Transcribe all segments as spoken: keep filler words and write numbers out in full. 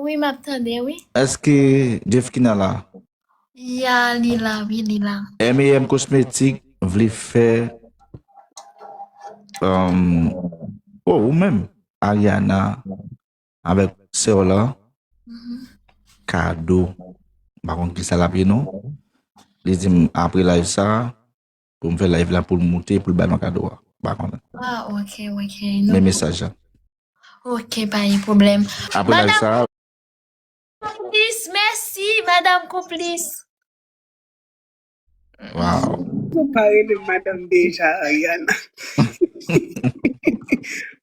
Wi, m ap tande, wi. Èske Jeffkina la? Ya, li la, wi, li la. M A M Cosmetic vle fè um, oh, ou menm, Ariana, avèk sè w la, Mhm. kado. M pa konn ki sa l ap ye non. Li di m apre live sa, pou m fè live la pou l moute, pou l bay mwen kado a. M pa konnen. Ah, ok, ok. Men mesaj la. Ok, pa gen pwoblèm. Apre live sa, Konplis, mèsi, madanm konplis. Wow. Ou pa rele madanm deja, Ariana.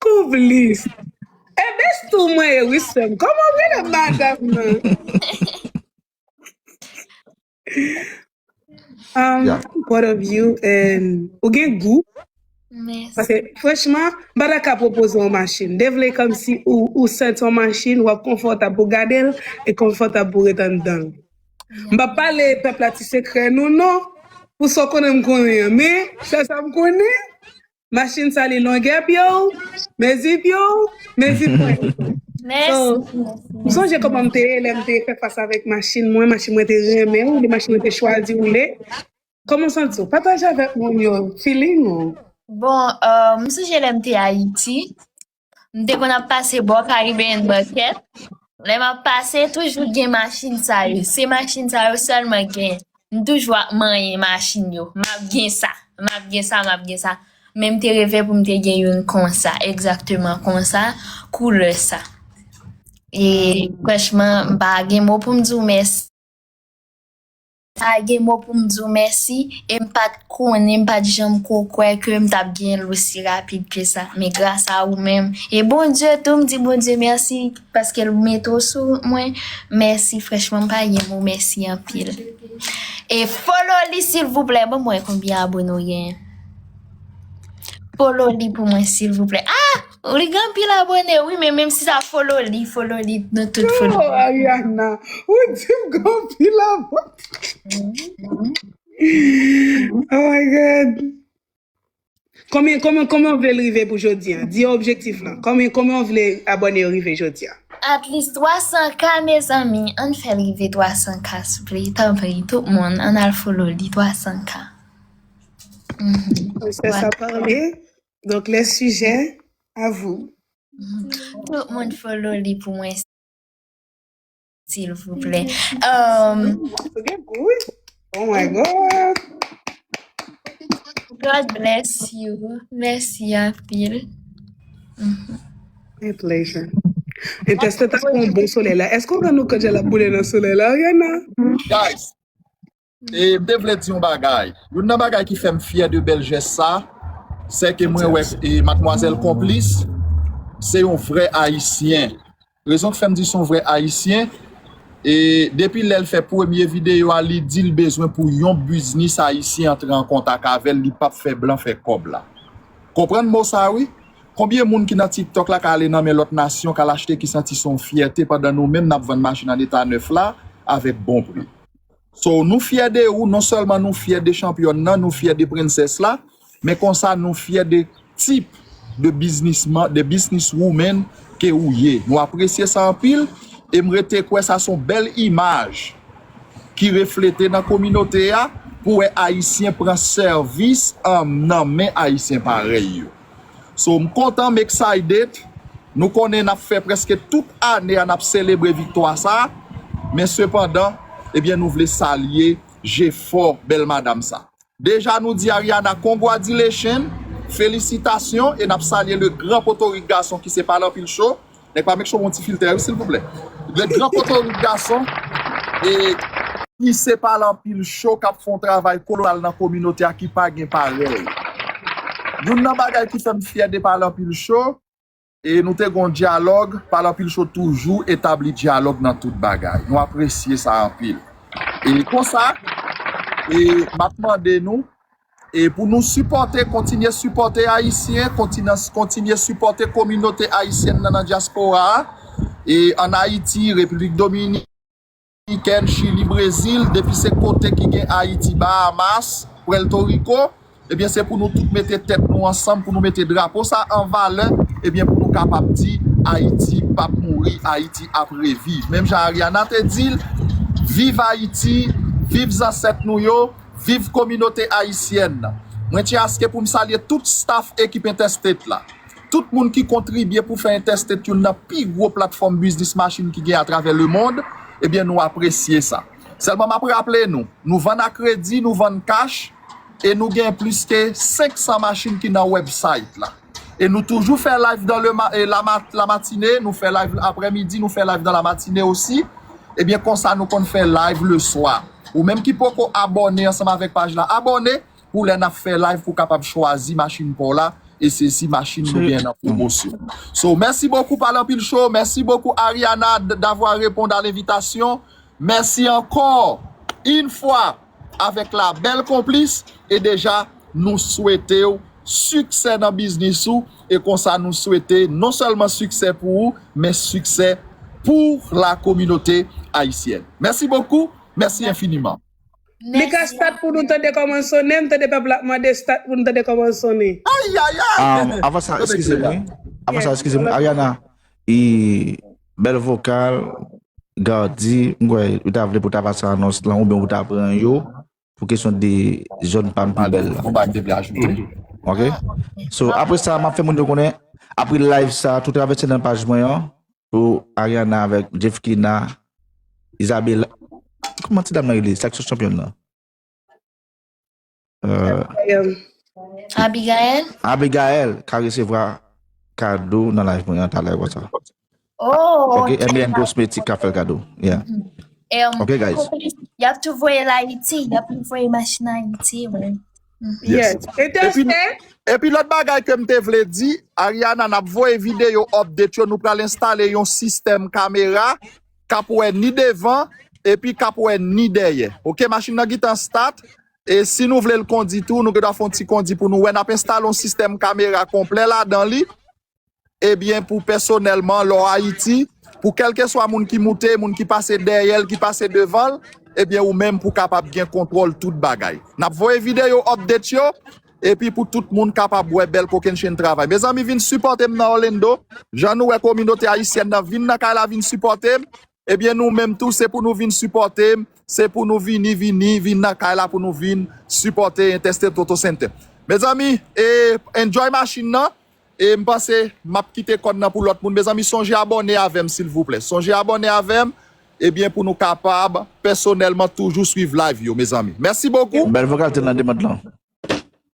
Konplis. E bestou mwen e wi sè m. Kòman w rele madanm nan? Um, Yeah. I'm proud of you and ou gen gou. Mèsi. Paske franchman, m pa ta ka pwopoze yon machin. Devle kòmsi ou, ou sèt yon machin, w ap konfòtab pou gade l e konfòtab pou ret anndan l. M p ap pale pèp la ti sekrè nou non. Pou sa w konnen m konnen an. Men, sèl sa m konnen, machin sa li longè pye w, mezi pye w, mezi pwen. Mèsi. So, m sonje kòman m te ye lè m te fè fas avèk machin mwen, machin mwen te renmen woule, machin mwen te chwazi woule. Kòman w santi w? Pataje avèk moun yo feeling ou. Bon, euh, m sonje lè m te Ayiti, m te konn ap pase bò Caribbean Market. Lè m ap pase, toujou gen machin sa yo. Se machin sa yo sèlman gen. M toujou ap manyen machin yo. M ap gen sa, m ap gen sa, m ap gen sa. Men m te reve pou m te gen youn konsa, egzakteman konsa, koulè sa. E franchman, m pa gen mo pou m di w mèsi. M pa gen mo pou m di w mèsi. E m pa t konnen, m pa t janm ko kwè ke m t ap gen l osi rapid ke sa. Men gras a ou menm. E Bondye tou, m di Bondye mèsi paske l mete w sou mwen. Mèsi, franchman, m pa gen mo, mèsi anpil. E follow li, silvouplè. Ban mwen konbyen abone w gen. Follow li pou mwen, silvouplè. Ah! Li gen anpil abone, wi, men menm si sa follow li, follow li, nou tout follow. Oh, Ariana, ou di m gen anpil abone. Oh my God. Konbyen, konbyen, konbyen w vle l rive pou jodi a? Di yo objektif lan. Konbyen, konbyen w vle abone yo rive jodi a? At least twa san K, mezanmi. Ann fè l rive twa san K, souple. Tanpri, tout moun, ann al follow li, twa san K. Mhm. Princesse a parlé. Donc, les sujets, à vous. Tout moun follow li pou mwen, silvouplè. Um, Ou gen gou, wi. Oh my God. God bless you. Mèsi anpil. A pleasure. E tèste ta yon bon solèy la. Èske w rann ou kont jan l ap boule nan solèy la, Ariana? Guys, e, m te vle di yon bagay. Youn nan bagay ki fè m fyè de bèl jès sa, se ke mwen wè e, madmwazèl Konplis, se yon vrè Ayisyen. Rezon k fè m di se yon vrè Ayisyen, e depi lè l fè premye videyo a, li di l bezwen pou yon biznis ayisyen antre an kontak avè l, li p ap fè blan fè kòb la. Konprann mo sa wi? Konbyen moun ki nan TikTok la ka ale nan men lòt nasyon, ka al achte, ki santi se yon fyète, pandan nou menm n ap vann machin an eta nèf la avèk bon pri? So, nou fyè de ou, non sèlman nou fyè de chanpyòn nan, nou fyè de prensès la, men konsa nou fyè de tip de biznisman, de business woman ke ou ye. Nou apresye sa anpil, e m rete kwè sa se yon bèl imaj ki reflete nan kominote a pou wè Ayisyen pran sèvis an nan men Ayisyen parèy yo. So, m kontan, m excited. Nou konnen n ap fè prèske tout ane a n ap selebre viktwa sa, men sepandan, ebyen, nou vle salye jefò bèl madam sa. Deja nou di Ariana congratulations, felisitasyon, e n ap salye le gran potorik gason ki se Pale Anpil Show. Nèg pa make sure yon ti filtè wi silvouplè. Le gran potorik gason e ki se Pale Anpil Show k ap fè yon travay kolosal nan kominote a ki pa gen parèy. Youn nan bagay ki fè m fyè de Pale Anpil Show, e nou te gen yon dyalòg, Pale Anpil Show toujou etabli dyalòg nan tout bagay. Nou apresye sa anpil. E konsa, e m ap mande nou, e pou nou sipòte, kontinye sipòte Ayisyen, kontinye, kontinye sipòte kominote ayisyèn nan nan dyaspora a, e ann Ayiti, Repiblik Dominikèn, Chili, Brezil, depi se kote ki gen Ayiti, Bahamas, Puerto Rico, ebyen se pou nou tout mete tèt nou ansanm, pou nou mete drapo sa an valè, ebyen pou nou kapab di Ayiti p ap mouri, Ayiti ap reviv. Menm jan Ariana te di l, viv Ayiti, viv zansèt nou yo, viv kominote ayisyèn nan. Mwen tyen aske pou m salye tout staff ekip Interstate la. Tout moun ki kontribye pou fè Interstate youn nan pi gwo platfòm biznis machin ki gen atravè lemonn, ebyen nou apresye sa. Sèlman m ap raple nou, nou vann a kredi, nou vann kach, e nou gen plis ke senk san machin ki nan website la. E nou toujou fè live dans le ma, e la, ma, la matinée, nou fè live aprèmidi, nou fè live dans la matinée aussi. Ebyen konsa nou konn fè live le soir. Ou menm ki poko abòne ansanm avèk paj la, abòne pou lè n ap fè live pou kapab chwazi machin pa w la. E se si machin nou gen nan pwomosyon. So, merci beaucoup Pale Anpil Show, merci beaucoup Ariana d- d'avoir répondu à l'invitation. Merci encore une fois avec la belle complice. E deja, nou swete w siksè nan biznis ou. E konsa, nou swete non sèlman siksè pou ou, men siksè pour la communauté haïtienne. Merci beaucoup. Merci infiniment. Li ka stat pou nou tande kòman l sonnen, m tande pèp la ap mande stat pou nou tande kòman l sonnen. Ayayay! Avan sa, eskize m, wi. Avan sa, eskize m, Ariana, bèl vokal, Gardy, m kwè, ou ta vle pou ta pase anons lan, oubyen ou ta pran yo, pou kesyon de zòn pa m pi bèl la. Bon, ba m te vle ajoute. Ok? So, apre sa, m ap fè moun yo konnen, apre live sa, tou travèse nan paj mwen an, pou Ariana avèk Jeffkina, Isabella, kòman ti dam nan rele? Sa ki sou chanpyon nan? Euh, Abigail. Abigail ka resevwa kado nan live mwen an talè konsa. Oh, Ok, M B N Cosmetic ka fè l kado. Yeah. Um, Ok, guys. Y ap tou voye l Ayiti, y ap tou voye machin Ayiti, wi. Yes. Epi, Interstate, epi lòt bagay ke m te vle di, Ariana, n ap voye videyo update yo, nou pral enstale yon sistèm kamera k ap wè ni devan epi k ap wè ni dèyè. Ok, machin nan gentan start. E si nou vle l kondi tou, nou gen dwa fè yon ti kondi pou nou wè. N ap enstale yon sistèm kamera konplè ladan li. Ebyen, pou pèsonèlman, lè w Ayiti, pou kèlkeswa moun ki moute, moun ki pase dèyè l, ki pase devan l, ebyen, ou menm pou kapab gen kontwòl tout bagay. N ap voye videyo update yo, epi pou tout moun kapab wè bèl kokennchenn travay. Mezanmi, vin sipòte m nan Orlando. Jan nou wè kominote ayisyèn nan vin nan kay la, vin sipòte m. Ebyen, nou menm tou, se pou nou vin sipòte m. Se pou nou vini, vini, vin nan kay la pou nou vin sipòte Interstate Auto Center. Mezanmi, e, enjoy machin nan. E m panse m ap kite kòd nan pou lòt moun. Mezanmi, sonje abòne avè m, silvouplè. Sonje abòne avè m, ebyen, pou nou kapab pèsonèlman toujou swiv live yo, mezanmi. Mèsi bokou. Bèl vokal te nan demant lan.